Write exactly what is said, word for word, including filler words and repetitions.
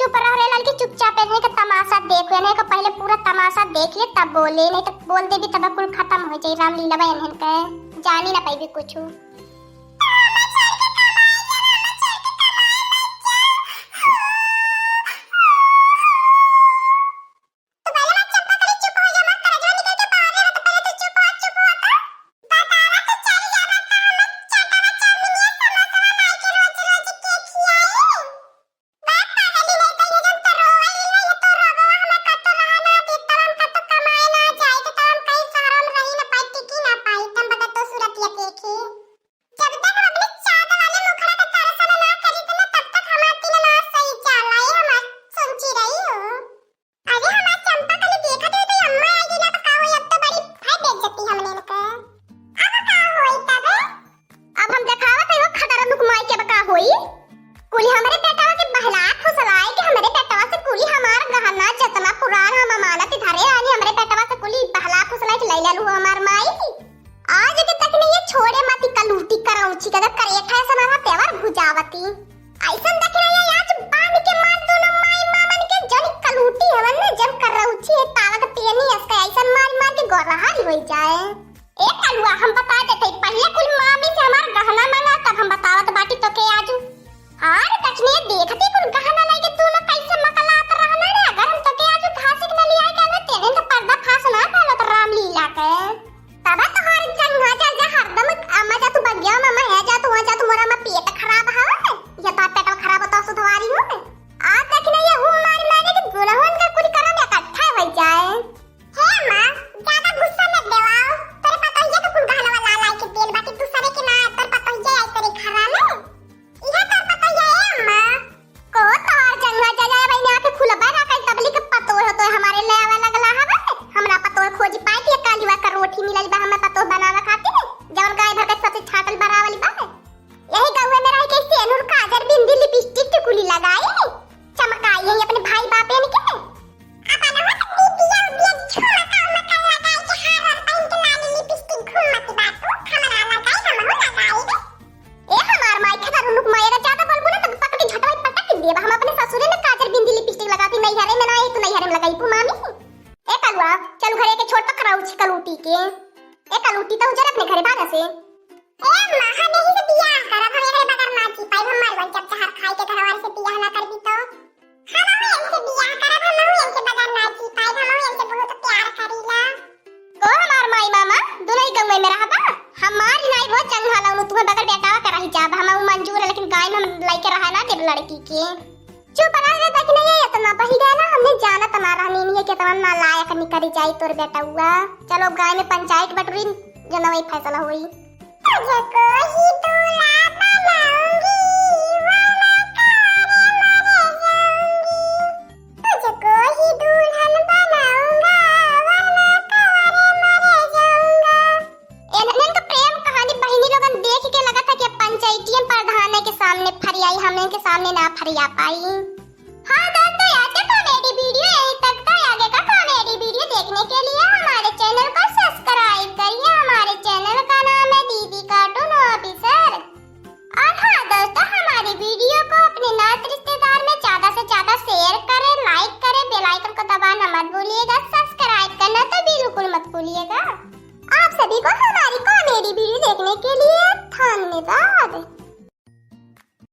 चुप रह रे लड़की, चुपचाप एन्हन के तमाशा देख, एन्हन के पहिले पूरा तमाशा देख ले तब बोले, नहीं तो बोल देबी तब कुल खत्म हो जाई रामलीला बा एन्हन के, जानी ना पाइबी कुछ। अरे हमार चंपा, खाली देखत रही तो अम्मा आ गइला, तो का होई, अब तो बड़ी है बेइज्जती हमने इनके। अब का होई तब? अब हम देखावत है वो खतरनुक माई के, अब का होई? कुली हमरे बेटवा के बहला फुसलाए के हमरे बेटवा से कुली हमार गहना जतना पुरान हम अमानत धरे आनी, हमरे बेटवा से कुली बहला फुसलाए के ले लेलू हमार माई। आज के तक नहीं ये छोड़े मती कलूटी करौची के, जब करेठा ऐसा ना तेवर भुजावती। ऐसन देख रहे हैं, आज बांध के मार दोनों माई मामन के, जन कलूटी हवन न, जन करौची है, पावत पेनी असका, ऐसन मार मार के गोरहारी होई जाए। ए कलुआ, हम बता देते, पहिले कुल मामी से हमार गहना मांगा, तब हम बतावत बाटी तो के आजू। अरे दक्षिणिया, देखती कुल गहना लेके तू लोग कैसे मकलात रहना रे। अगर हम तो के आजू घासिक न लिया गया ना, तेरे तो पर्दा फांस ना डालत रामलीला के। तब तोहार जंघा जा, जा हरदम अम्मा जा तू बगिया में, अम्मा है जा तू, वहाँ जा तू, मोरा में पेट खराब है। ये तो पेट खराब होता सुधवारी हूँ। आ दक्षिणिया, हूँ मारी मारी के दुल्हन का कुल करम इकट्ठा हो जाए। हे अम्मा, ज्यादा गुस्सा मत देवाओ। तोरे पतोहिया तो कुल गहनवा ला ला के देल बाटी, दूसरे के ना, तोरे पतोहिया आई तेरे घर वाले। इहे तोर पतोहिया, हे अम्मा। को तोर जंगला जला बहिनी आके खुलबा ना कई तबली के पतोह तो हमारे ले आवे लगला हवे। हमरा पतोह खोज पाए के कालीवा का रोटी मिलल बा, हमें पतोह बनावे खातिर, जौन गाय भर के सबसे छाटल बरावली बा। यही गौवे में रह के सेनुर, काजर, बिंदी, लिपस्टिक, टिकुली लगाई, चमकाई है अपने भाई बाप एन के। अपन हो तो बिटिया उटिया झुमका उमका लगाई के हार वार पहन के लाली लिपस्टिक घूमत बा तू, हमरा लगाई, हमहू लगाई रे। ए हमार माई, खतरनुक माई, अगर ज्यादा बोलबू ना तो पकड़ के झटवा पटक देब। हम अपने ससुरे में काजर बिंदी लिपस्टिक लगाती, नैहरे में ना, एक तो नैहरे में लगाई तू मामी। ए कलुआ, चल घरे के छोड़ पकड़ाऊ छिकलूटी के। ए कलूटी तो उजर अपने घरे भागा से। ए अम्मा, हम यही से बियाह करब, हम एकरे बगैर ना जी पाइब, हम मर जाई जब जहर खाई के घरवाली से बियाह ना करबी तो। हम हूँ इनसे बियाह करब, हम हूँ इनसे बगैर ना जी पाइब, हम हूँ इनसे बहुत प्यार करीला। को हमार माई मामा, दुनई गंगई में रहबा? हमार नाई वो चंगा लाउनु, तुम्हें बगैर बेटा का रही जाब, हम उ मंजूर है, लेकिन गाय में हम लइके रहा ना देब लड़की के। चुप रह रे, देख नहीं है इतना बही गया ना, हमने जाना तना रहनी नहीं है कि इतना नालायक निकली जाई तोर बेटा हुआ। चलो गाय में पंचायत बटुरी, जनवई फैसला होई। तुझको ही दूल्हा बनाऊंगी, वरना कारे मर जाऊंगी। तुझको ही दुल्हन बनाऊंगा, वरना कारे मर जाऊंगा। इन्हन का प्रेम कहानी बहिनी लोगन देख के लगा था कि पंचायतियन प्रधान के सामने फरियाई, हमने के सामने ना फरिया पाई। हाँ दोस्तों, आज का comedy video यहीं तक था। आगे का comedy video देखने के लिए हमारे channel को subscribe करिए। हमारे channel का नाम है दीदी Cartoon Officer। और हाँ दोस्तों, हमारी video को अपने नात रिश्तेदार में ज्यादा से ज्यादा share करें, like करें, bell icon को दबाना मत भूलिएगा, subscribe करना तो बिल्कुल मत भूलिएगा। आप सभी को हमारी comedy video देखने के लिए धन्यवाद।